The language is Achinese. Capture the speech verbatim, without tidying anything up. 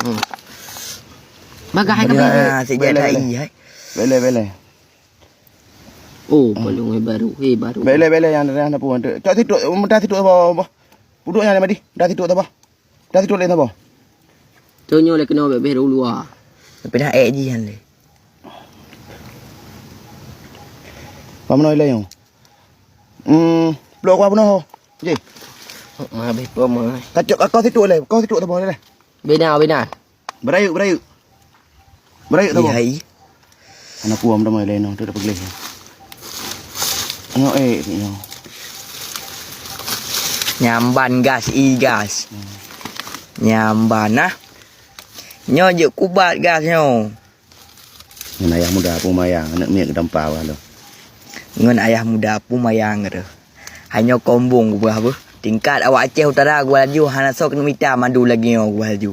Hmm. Bagah hai ka bèe. Ah, sejak Bèlèe, dah bèlèe. Ih, hai. Bèlèe, bèlèe. Oh, palong, eh, baru. Eh, baru. Bèlèe, bèlèe nyang dah na pun. Cok situ, mudah situ apa, apa? Puduk nyang ada madi. Mudah situ apa? Mudah situ lé apa? Tu nyoe lé keunoe bèk bèh u luwa. Tapi dah èk jih nyan lé. Pamnoe lé nyoe. Hmm, blok kuah peunoh. Ji. Mak habéh pom, eh. Kacok, kau situ lé, kau situ teuboh lé. Bina, bina. Berayeuk, berayeuk. Berayeuk teuboh. Iya, iya. Anak kuam dah mulai leno, tu dah pegleh. Nyoe, eh, nyoe. Nyamban gas, i gas. Hmm. Nyamban, nah. Nyoe jeuet kubat gas nyoe. Ngon ayah muda peumayang, aneuk miet geutampa bah lom. Ngon ayah muda peumayang reuh. Hanyoe kombong gubah beuh. Tingkat awak Aceh Utara gubah laju, hana soe keuneuk mita mandum lagèe nyoe gubah laju.